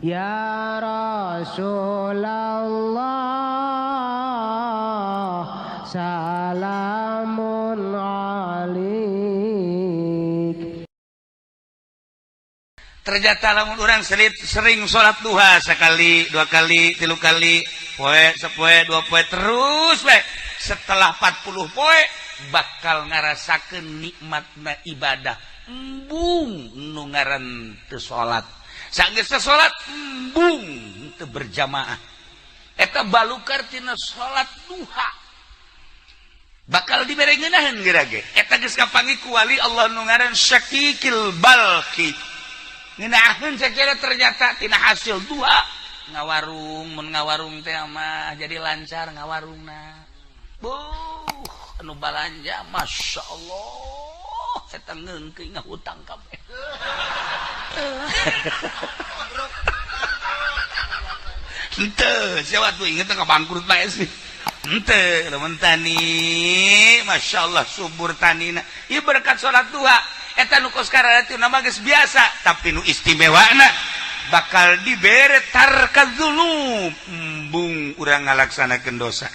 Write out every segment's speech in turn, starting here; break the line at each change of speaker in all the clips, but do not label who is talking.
Ya Rasulullah salamun alik.
Ternyata lamun orang sering sholat duha sekali, dua kali, tilu kali, poe, sepoe, dua poe, terus we. Setelah 40 poe bakal ngarasakeun nikmatna ibadah. Embung nu ngaran teu salat. Sanggeus salat embung teu berjamaah. Eta balukar tina salat duha. Bakal dibere ngeunaheun geura ge. Eta geus kapanggih ku wali Allah nu ngaran Syakikil Balki. Ngeunaheun sacara ternyata tina hasil duha ngawarung, mun ngawarung teh mah jadi lancar ngawarungna. Buh, anu balanja Masya Allah, eta ngeungkeun ngahutang kabeh. Henteu, siapa tuh inget ka bangkrut bae sih. Henteu, lamun tani, Masya Allah subur tanina. Ieu berkat salat duha. Eta nu kos kararitu nama geus biasa, tapi nu istimewana bakal dibere tarkadzunub, embung urang ngalaksanakeun dosa.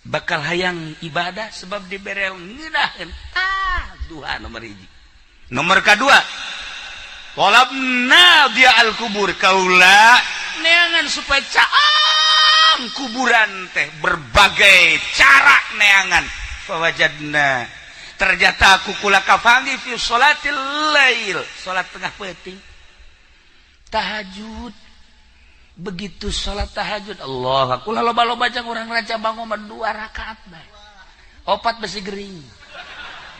Bakal hayang ibadah sebab dibere ngeunaheun. Ah, duha nomor hiji. Nomor kedua, tolabna dia al-kubur kaula neangan supaya caang kuburan teh berbagai cara neangan. Fawajadna ternyata aku kula kapanggih fi sholatil lail, salat tengah peuting tahajud. Begitu salat tahajud Allah aku loba-loba jang urang raja bangun mah dua rakaat bae, opat besi gering,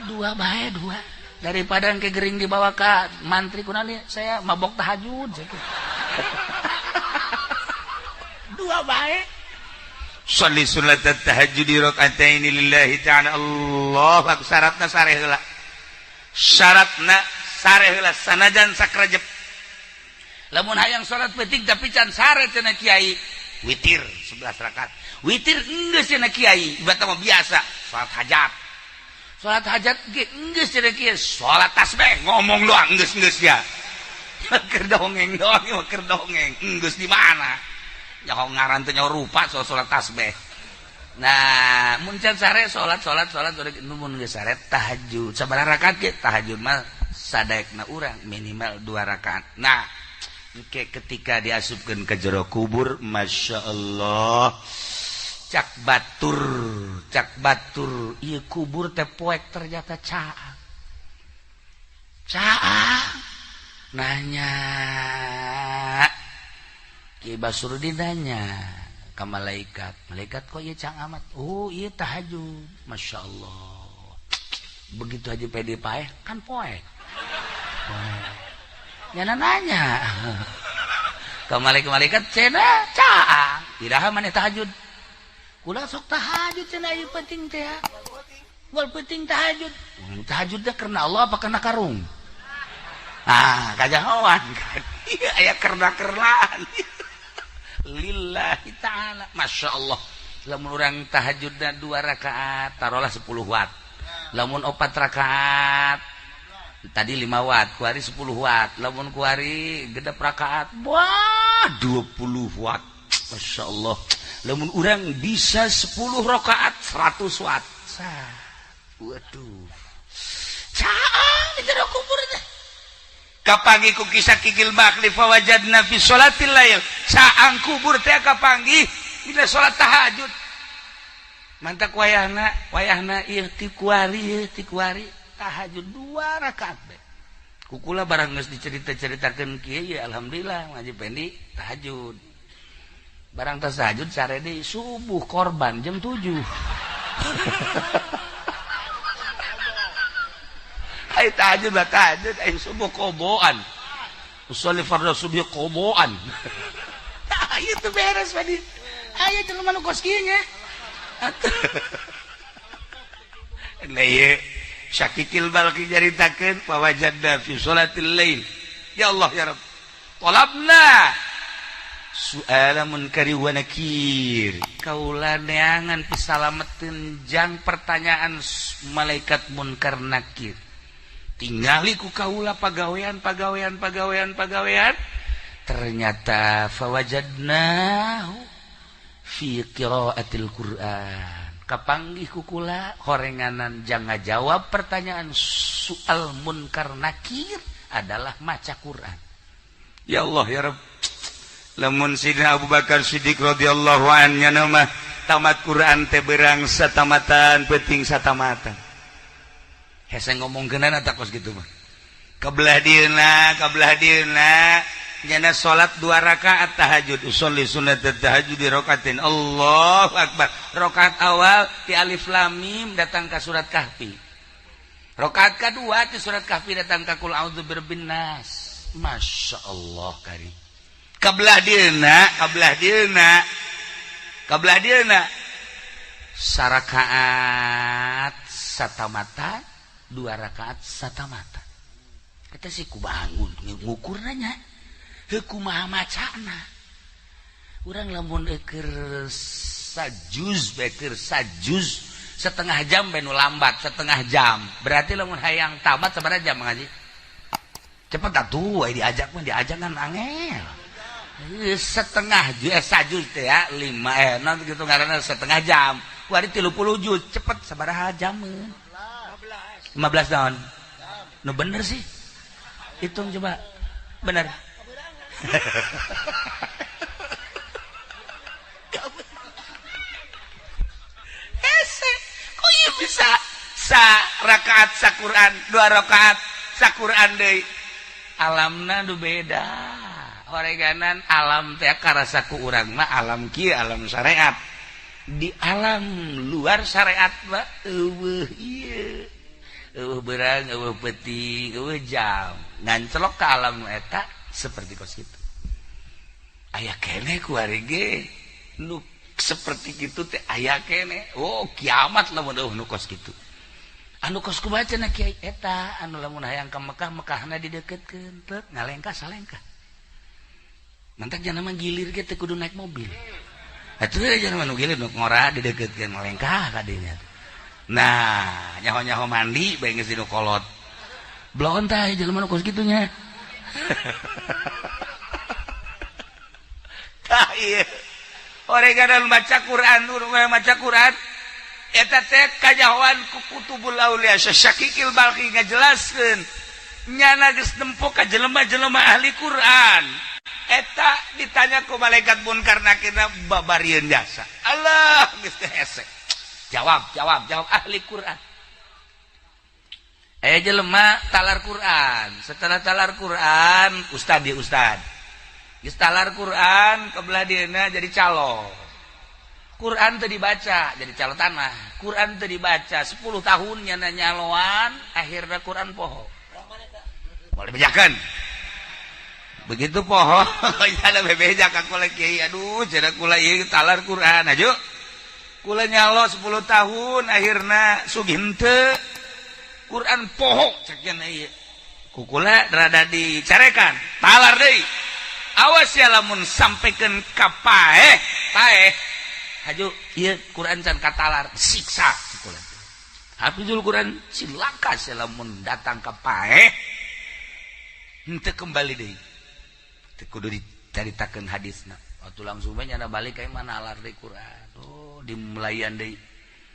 dua bae dua, daripada ke gering dibawa ke mantri kunali saya mabok tahajud dua bae. Sholli sunat tahajud rakaataini lillahi ta'ala. Allah aku syaratna sare heula, syaratna sare heula sanajan sakrajep. Lamun hayang salat peuting tapi can sare cenah kiai, witir 11 rakaat. Witir geus cenah kiai, ibarat mah biasa salat hajat. Salat hajat ge geus cenah kiai, salat tasbih ngomong doang geus-geus ya. Keur dongeng doang, keur dongeng. Geus di mana? Nyaho ngaran teh nyaho rupa soal salat tasbih. Nah, mun can sare salat salat salat mun geus sare tahajud. Sabaraha rakaat ge tahajud mah sadaekna urang minimal 2 rakaat. Nah, oke, ketika diasupkan ke jero kubur, Masya Allah, cak batur iya kubur teh poek ternyata caang caang. Nanya Ki Basrudin nanya ke malaikat, malaikat kok iya caang amat? Oh iya tahajud, Masya Allah. Begitu aja pede paeh kan poek poek. Nyana nanya ke malaikat-malaikat cenah caang iraha maneh tahajud, kula sok tahajud cenah ieu penting teh wal penting tahajud. Tahajud teh karena Allah apa karena karung? Ah kajahoan kan ieu aya kerna-kernaan lillahi ta'ala. Masya Allah lamun urang tahajudna 2 rakaat taruhlah 10 watt, lamun 4 rakaat tadi 5 watt, kuari 10 watt, lamun kuari gedep rakaat wah 20 watt. Masya Allah lamun urang bisa 10 rakaat 100 watt. Waduh caang di jero kubur teh kapanggih ku kisah kikil bakli fawajadna fi sholatil lail. Caang kubur teh kapanggih dina salat tahajud. Mantak wayahna wayahna ieu ti kuari ieu ti kuari tahajud 2 rakaat be. Kukula barang geus dicerita-ceritakeun kieu ya alhamdulillah ngaji pendi tahajud. Barang tas tahajud sare deui subuh korban jam 7. Ai tahajud lah tahajud ai subuh koboan. Usolli fardhu subuh koboan. Tah ieu teu beres padi. Aya jelema nu kos kieu nya. Nah ieu Syakikil Balki nyaritakeun fawajadna fi sholatil lail. Ya Allah ya Rabb. Talabna su'ala munkari wa nakir. Kaula neangan pisalameteun jang pertanyaan malaikat munkar nakir. Tingali ku kaula pagawean pagawean pagawean pagawean. Ternyata fawajadnahu fi qiraatil Qur'an. Kapanggih ku kula horenganan jangan jawab pertanyaan soal munkar nakir adalah maca Quran.
Ya Allah ya Rabb. Lamun Sidina Abu Bakar Siddiq radhiyallahu anhu mah tamat Quran teh berang satamatan penting satamatan.
Hese ngomongkeunana tak kos kitu mah.
Kabelah dieuna, kabelah dieuna nyana salat 2 rakaat tahajud, usolli sunnat tahajud di rakaatin. Allahu akbar.
Rakaat awal ti alif lam mim datang ka surat Kahfi. Rakaat kadua ti surat Kahfi datang ka kul a'udzu birabbin nas. Masya Allah kari.
Kabelah dieuna, kabelah dieuna. Kabelah dieuna
sarakaat satamata, 2 rakaat satamata. Kita sih ku bangun ngukur nanya. Heuh kumaha macana. Urang lamun eukeur sajuz beker sajuz setengah jam bae nu lambat setengah jam. Berarti lamun hayang tamat sabaraha jam ngaji? Cepet atuh aya diajak mah diajak kan angel. Setengah juz sajuz teh ya 5 non gitu ngaranna setengah jam. Kuari 30 juz cepet sabaraha jameun? 15 tahun. Nu bener sih. Hitung coba. Bener.
Hese, kok ieu bisa sa rakaat sa Quran, 2 rakaat sa Quran deui.
Alamna nu beda. Horeganan alam teh karasa ku urang mah alam kieu alam syariat. Di alam luar syariat mah eueuh ieu. Eueuh beurang, eueuh peuting, eueuh jam. Ngancelok ka alam eta seperti kos kitu. Aya keneh ku ari ge nu seperti kitu teh aya keneh. Oh, kiamat lamun eueuh nu kos kitu. Anu kos kumaha cenah kiai eta anu lamun hayang ka Mekah, Mekahna dideukeutkeun teu ngalengkah salengkah. Mantak jangan mah gilir ge teu kudu naik mobil. Atuh jangan mah nu gilir nu ngora dideukeutkeun ngalengkah ka dinya. Nah, nyaho-nyaho mandi bae geus dinu kolot. Bloon tah jelema nu kos kitu nya.
Tah ieu. Oreganan maca Quran, maca Quran eta teh kajahoan ku kutubul aulia Syakikil Balkhi ngajelaskeun nyana geus nempo ka jelema-jelema ahli Quran. Eta ditanya ku malaikat munkar nakir babarieun jasa. Allah geus teh hese.
Jawab, jawab, jawab ahli Quran. Aya jelema talar Quran. Setelah talar Quran, ustad dia ustad. Geus talar Quran kebelah dieuna jadi calo. Quran teu dibaca jadi calo tanah. Quran teu dibaca 10 tahun nyana nyaloan, akhirna Quran poho.
Boleh bejakeun. Begitu poho, ada bebeja ka kula kiai, aduh cenah kula ieu talar Quran aju. Kula nyalo 10 tahun akhirna sugih henteu. Quran poho cek cenah ieu. Ku kula rada dicarekan, talar deui. Awas ya lamun sampaikan ka paeh, paeh.
Haju ieu Quran can katalar, siksa kula. Hafizul Quran cilaka sia lamun datang ka paeh.
Henteu kembali deui. Teu kudu dicaritakeun hadisna.
Waktu langsung bae nyana balik ka mana alar deui Quran. Oh, dimulayan deui.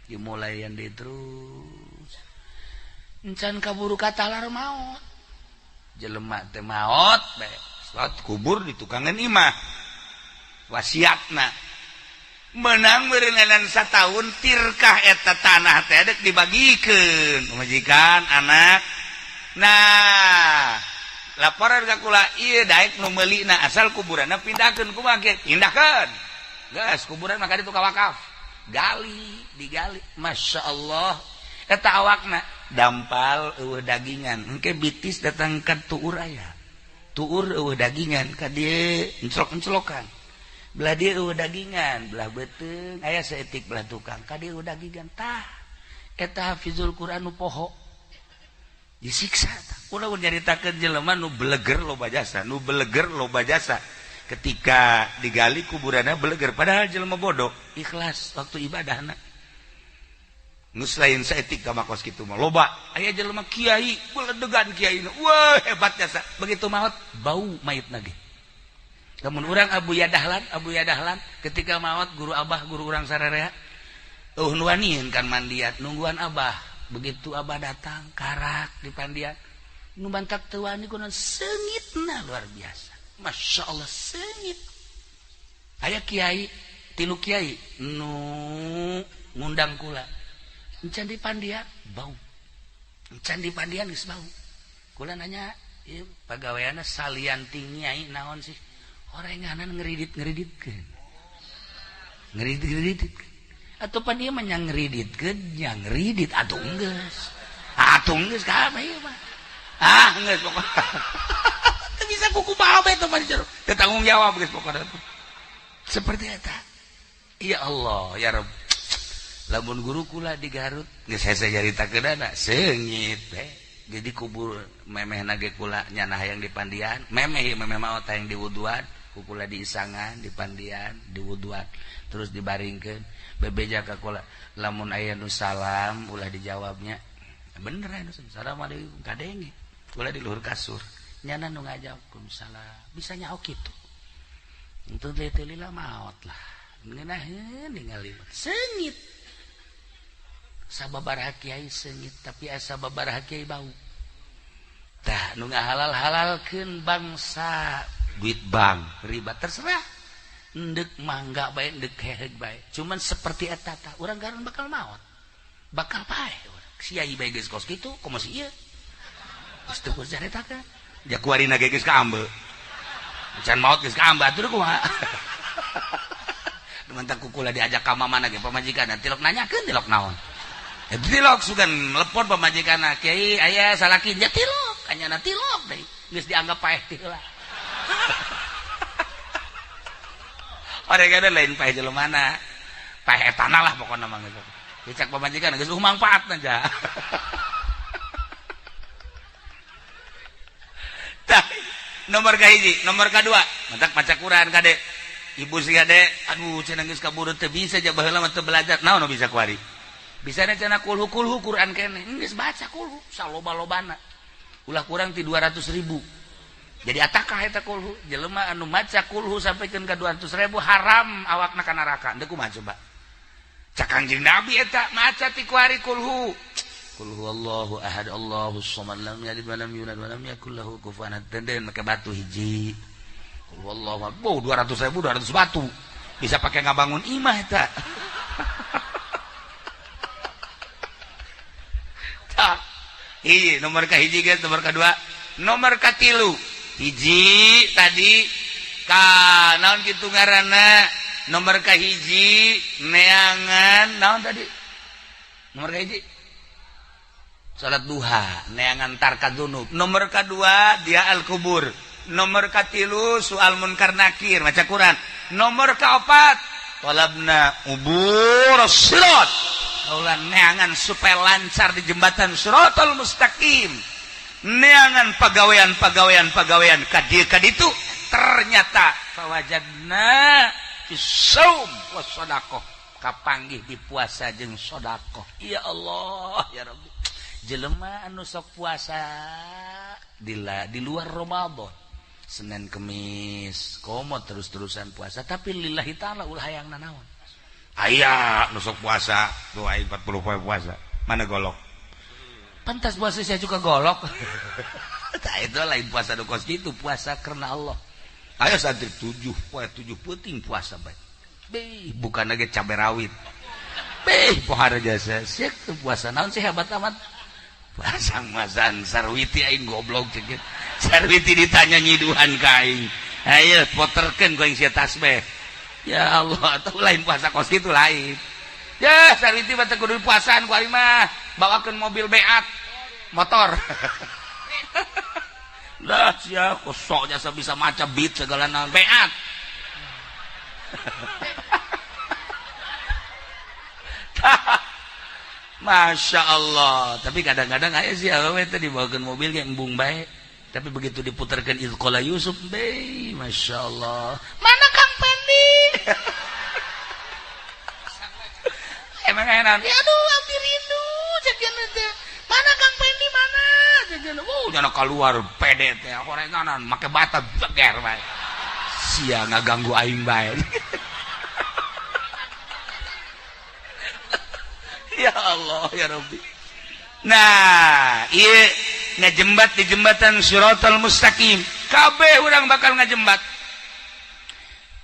Dimulayan deui terus. Encan kaburu katalar maot. Jelema teh maot bae.
Salat kubur di tukangan imah. Wasiatna menang berenganan satahun tirkah eta tanah teh dek dibagikeun majikan anak. Nah, laporan ka kula ieu daek nu meulina asal kuburanna pindahkeun kumaha ge pindahkeun.
Geus kuburan mah ka ditu ka wakaf. Gali, digali. Masya Allah. Eta awakna
dampal eueuh dagingan. Engke bitis datang ka tuur aya. Tuur eueuh dagingan ka dieu enclok-enclokan.
Belah dieu eueuh dagingan, belah beuteung aya saeutik belah tukang ka dieu eueuh dagingan. Tah eta hafizul Quran nu poho. Disiksa tah.
Ulah nyaritakeun jelema nu beleger loba jasa, nu beleger loba jasa. Ketika digali kuburanna beleger padahal jelema bodoh,
ikhlas waktu ibadahna.
Geus lain saeutik ka makos kitu mah loba. Aya jelema kiai, beledegan kiai. Wah, hebat jasa.
Begitu maot bau mayitna ge. Lamun urang Abu Yadahlan ketika maot guru abah guru urang sararea eueuh nu wanian kan mandiat nungguan abah. Begitu abah datang karak di pandian nu bantak teu wani kunaon seungitna luar biasa. Masya Allah seungit. Aya kiai tilu kiai nu ngundang kula. Encan di pandian bau. Encan di pandian geus bau. Kula nanya, ieu pagaweanna salian ti nyai naon sih? Orenganan ngeridit-ngeriditkeun. Ngeridit-ngeriditkeun. Atuh pan ieu mah nya ngeriditkeun, nya ngeridit atuh geus. Atuh geus kabeh ieu mah. Ah geus pokona. Teu bisa kuku bae teh mah jero. Teu tanggung jawab geus pokona. Seperti eta. Ya Allah, ya Rabb. Lamun guru kula di Garut geus hese nyaritakeunana seungit teh. Jadi kubur memeh nage kula nyana hayang di pandian, memeh memeh maot hayang diwuduan, ku kula diisangan di pandian, diwuduan, terus dibaringkeun, bebeja ka kula, lamun aya nu salam ulah dijawabnya. Bener aya nu assalamualaikum kadenge. Kula di luhur kasur, nyana nu ngajawab salam, bisa nyaho kitu. Entu teh teu lila maot lah. Ngeunaheun ningali seungit. Sababaraha kiai seungit tapi asa sababaraha kiai bau. Tah nu ngahalal-halalkeun bangsa duit bank riba terserah. Endek mangga bae endek heheug bae. Cuman seperti eta tah urang garan bakal maot. Bakal paeh urang. Kiai bae geus kos kitu kumaha si ieu. Geus teu kudu caritakeun. Ja kuarina ge geus kaambe. Can maot geus kaambe atuh kumaha. Mantap kukula diajak ka mamana ge pamajikan tilok nanyakeun tilok naon. Tilok sugan telepon pamajikan kiai aya salaki nya tilok anyana tilok deui geus dianggap paeh teh heula. Oregan lain paeh jelemana. Paeh etana lah pokona mah geus. Dicak pamajikan geus mangfaatna ja. Tah nomor kahiji, nomor kadua, mantak maca Quran kade. Ibu si kade, aduh cenah geus kaburu teu bisa ja baheula mah teu belajar. Naon nu bisa kuari? Bisa cenah kulhu kulhu Quran keneh. Geus baca kulhu saloba-lobana. Ulah kurang ti 200.000. Jadi atakah eta kulhu? Jelema anu maca kulhu sampikeun ka 200.000 haram awakna ka neraka. Deuk kumaha coba? Cak Kangjeng Nabi eta maca ti kuari kulhu. Qul huwallahu ahad Allahus samad lam yalid walam yulad walam yakul lahu kufuwan ahad. Den make batu hiji. Qul huwallahu ahad. Boh 200.000 200 batu. Bisa pakai ngabangun imah eta. Tah. Hiji nomor ka hiji guys, nomor kedua, nomor katilu. Hiji tadi ka naon kitu ngaranna? Nomor ka hiji neangan naon tadi? Nomor ka hiji salat duha neangan tarka dzunub. Nomor kedua dia al kubur. Nomor katilu soal munkar nakir maca Quran. Nomor keempat talabna ubur sirat. Kaula neangan supaya lancar di jembatan siratal mustaqim. Neangan pagawean-pagawean ka dieu ka ditu ternyata fawajadna fisaum was sadaqah kapanggih di puasa jeung sedekah. Ya Allah ya Rabbi. Jelema anu sok puasa di luar Ramadan Senin Kemis komo terus-terusan puasa tapi lillahi ta'ala ulah hayang nanaon. Aya nu sok puasa doa 40 poe puasa mana golok. Pantas puasa saya juga golok. Tah itu lain puasa nu kos kitu, puasa karena Allah. Ayo santri 7 poe 7 peuting puasa bae. Beh, bukan lagi cabe rawit. Beh, pohara jasa sieu puasa naon sih hebat amat. Puasa masan sarwiti aing goblok cek. Sarwiti ditanya nyiduhan ka aing. Ayo poterkeun ku aing sia tasbih. Ya Allah, atau lain puasa kos kitu lain. Ya, sarwiti mah teu kudu puasaan ku aing mah. Bawakeun mobil beat motor. Lah sia kosok jasa bisa maca beat segala naon beat. Masya Allah. Tapi kadang-kadang aya sih awewe teh dibawakeun mobil ge embung bae. Tapi begitu diputarkeun Izqala Yusuf, be, Masya Allah. Mana Kang Pendi? Emang aya naon? Ya aduh, abdi rindu ceuk teh. Mana Kang Pendi mana? Ceuk. Oh, jana keluar pede teh horenganan make bata beger bae. sia ngaganggu aing bae. Ya Allah ya Rabbi. Nah, ieu ngajembat di jembatan Shiratal Mustaqim. Kabeh urang bakal ngajembat.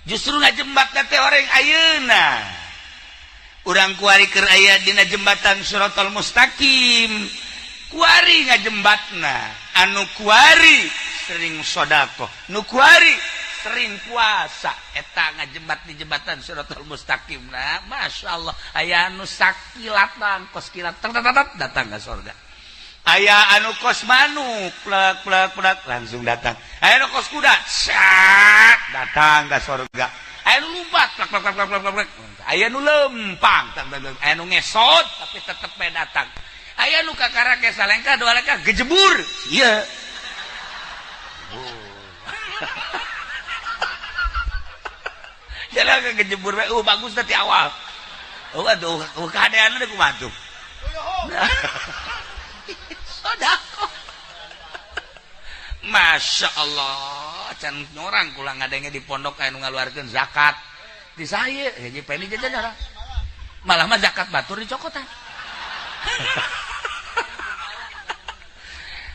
Justru ngajembat teh orang ayeuna. Urang kuari keur aya dina jembatan Shiratal Mustaqim. Kuari ngajembatna, anu kuari sering sedekah, nu kuari sering puasa, eta ngajembat di jembatan Shiratal Mustaqim. Nah, Masya Allah, aya anu sakilatan kos kilat datang ke surga. Aya anu kos manuk plek plek plek langsung datang. Aya anu kos kuda sat datang ke surga. Aya anu lompat plek plek plek plek plek. Aya anu lempang, aya anu ngesot tapi tetep bae datang. Aya nu kakara ge salengkah dua lengkah gejebur. Ieu. Jalan kejebur bae, bagus tadi awal. Oh aduh, kadean teh kumaha tuh. Sedekah. Masya Allah, can orang kula ngadenge di pondok aya nu ngaluarkeun zakat. Di saya, hiji peni jajan orang. Malah mah zakat batur dicokotan.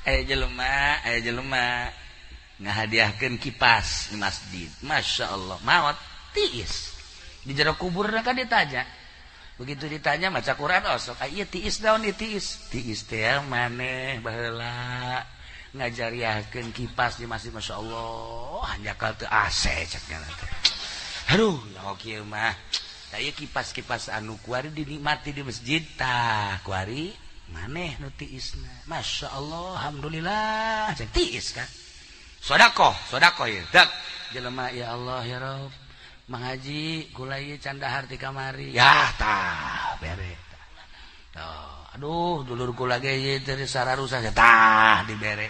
Aya jelema ngahadiahkeun kipas di masjid. Masya Allah, maot tiis di jero kubur kan ditanya. Begitu ditanya maca Quran osok, ieu tiis daun ieu tiis. Tiis teh maneh baheula ngajariahkeun kipas di masjid. Masya Allah, hanjakal teu AC cek nya teh. Aduh, nyaho kieu mah. Tah ieu kipas-kipas anu kuari dinikmati di masjid tah kuari maneh nu tiisna. Masya Allah, alhamdulillah cek tiis kan. Sedekah, sedekah ieu. Dak jelema ya Allah ya Rabb. Mang Haji gula ieu can dahar ti kamari. Ya tah bere. Tuh, aduh dulur kula ge ieu teh sararusa tah dibere.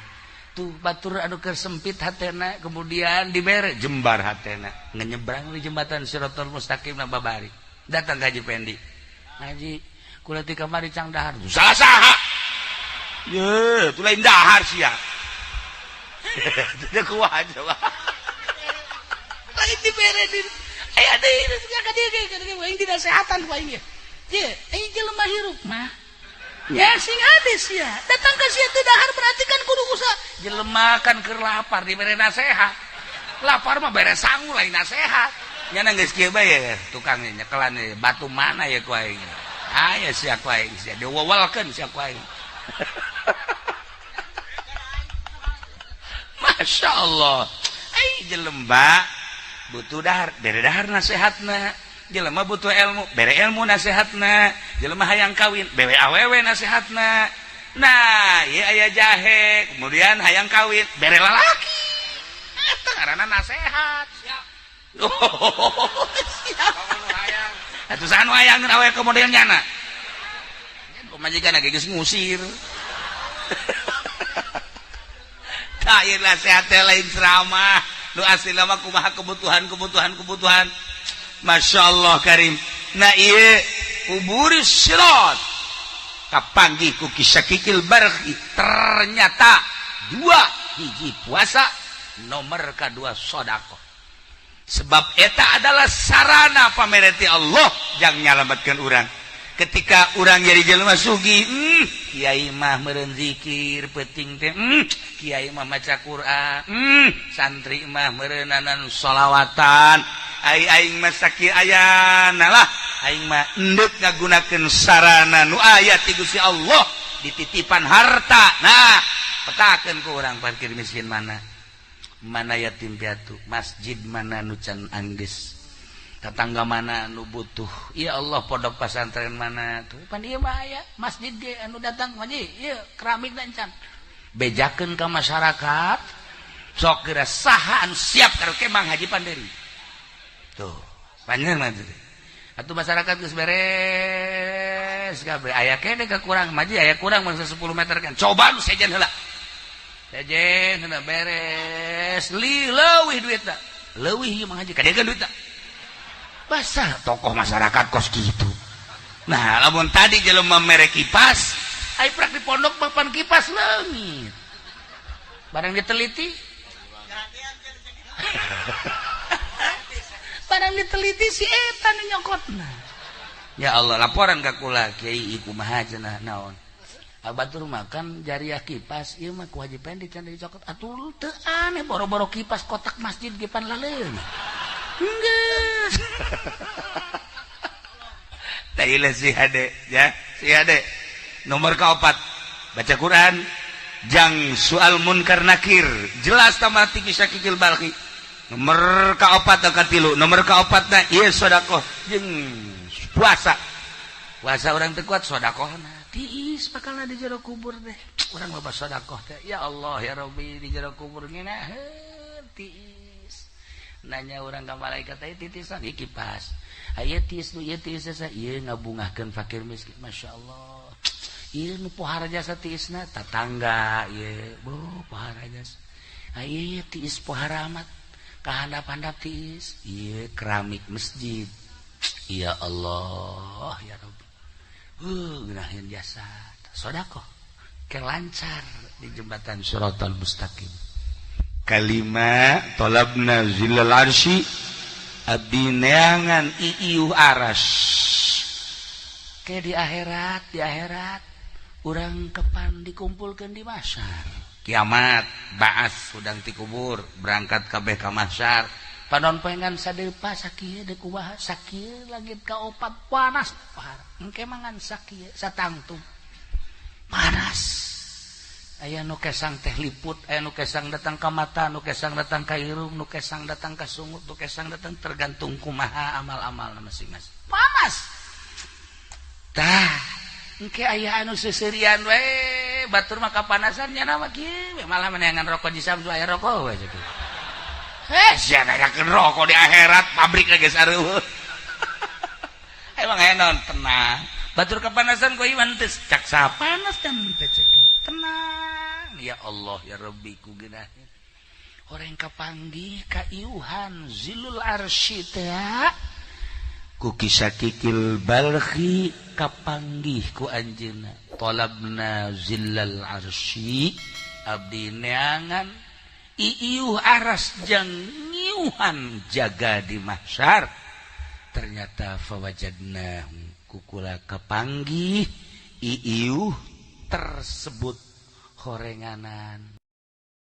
Tuh batur anu keur sempit hatena kemudian dibere jembar hatena. Ngenyebrang di jembatan Shiratal Mustaqim na babari. Datang ka Haji Pendi. Haji kula ti kamari cang dahar. Salah saha? Ye, tu lain dahar sia. Teu kuat coba.
Lain dibere di aya deui ka dieu ge aing dinasehatan ku aing ye. Ye, aing jelema hirup mah. Ya sing hade sia. Datang ka sia teu dahar berarti kan kudu usaha.
Jelema kan keur lapar dibere nasehat. Lapar mah bere sangu lain nasehat. Nya geus kieu bae ya tukang nyekelan batu mana ya ku aing. Aya sia ku aing sia diwewelkeun sia ku aing. Masya Allah. Ai jelema butuh dahar, bere dahar nasehatna. Jelema butuh ilmu, bere ilmu nasehatna. Jelema hayang kawin, bere awewe nasehatna. Nah, ieu aya jahe, kemudian hayang kawin, bere lalaki. Eta ngaranna nasehat. Siap. Oh, siap. Atuh saha nu hayangeun awewe ka model nyana? Pamajikan ge geus ngusir. Tah ieu nasehat teh lain ceramah. Nu asli lama kumaha kebutuhan. Masya Allah karim. Nah ieu uburis sirat kapanggih ku kisakikil barhi. Ternyata dua hiji puasa nomor kedua sedekah. Sebab eta adalah sarana pamereti Allah jang nyalametkeun urang. Ketika urang jadi jelema sugih, kiai mah meureun zikir peuting teh, kiai mah maca Quran, santri mah meureunanan sholawatan. Ai aing mah sakieu ayana lah, aing mah endek ngagunakeun sarana nu aya ti Gusti Allah dititipan harta. Nah, petakeun ku urang parkir miskin mana? Mana yatim piatu, masjid mana nu can anggeus. Tetangga mana nu butuh, ya Allah pondok pesantren mana tuh pan ieu mah aya masjid ge anu datang haji ieu keramik dan can bejakeun ka masyarakat sok geura saha anu siap karaoke Mang Haji Panderi tuh panjang mah teh atuh masyarakat geus beres kabeh aya keneh kakurang haji aya kurang mangsa 10 meter kan coba nu sejen heula sejen heula beres li leuwih duitna leuwih ieu Mang Haji kadegan duitna basah tokoh masyarakat kos gitu. Nah, lamun tadi jelema mere kipas, ai prak di pondok papan kipas leungit. Barang diteliti.
Hayang diteliti si eta nu nyokotna.
Ya Allah, laporan ka kula, kiai kumaha cenah, naon? Batur makan jariah kipas ieu mah kewajiban dicanda dicokot atuh teu aneh boro-boro kipas kotak masjid ge pan laleun. Geus. Tailah si hade ya, si hade. Nomor kaopat baca Quran jang soal munkar nakir jelas tamati kisah kikil balki. Nomor kaopat atau katilu, nomor kaopatna ieu sedekah jeung puasa. Puasa orang teu kuat sedekahna.
Tiis bakal di jero kubur deh.
Urang loba sedekah teh. Ya Allah ya Rabbi, di jero kubur ngeunaheun tiis. Nanya urang ka malaikat teh titisan ieu kipas. Aya tiis nu ieu tiis asa ieu ngabungahkeun fakir miskin. Masya Allah. Ieu nu pohara jasa tiisna tatangga ieu. Bu pohara jasa. Aya tiis pohara amat. Kahandap-handap tiis. Ieu keramik masjid. Ya Allah ya Rabbi. Ngeunaheun jasa sedekah ke lancar di jembatan Shiratal Mustaqim. Kalima talabna zillal arsy, abdi neangan iiuh aras.
Ke di akhirat urang kepan dikumpulkeun di mahsyar.
Kiamat baas hudang ti kubur berangkat kabeh ka mahsyar.
Panon poe ngan sadepa sakieu deuk kumaha sakieu langit kaopat panas parah. Engke mangan sakieu satangtung panas. Aya nu kesang teh liput, aya nu kesang datang ka mata, nu kesang datang ka irung, nu kesang datang ka sungut, nu kesang datang tergantung kumaha amal-amal masing-masing. Panas.
Tah, engke aya anu seuseurian we, batur mah kapanasan nya mah kieu malah meneangan rokok di samsu aya rokok we kitu. Sia nanyakeun rokok di akhirat pabrik geus areueuh. Emang aya naon tenang. Batur kepanasan ku iman teh cak saha panas kan teh cek. Tenang ya Allah ya Rabbi ku geunaheun.
Orang kapanggih ka iuhan zilul arsy teh
ku kisah kikil balkhi kapanggih ku anjeunna. Talabna zillal arsy, abdi neangan iiuh aras jang ngiuhan jaga di mahsyar. Ternyata fawajadna kukula kapanggih iiuh tersebut horenganan.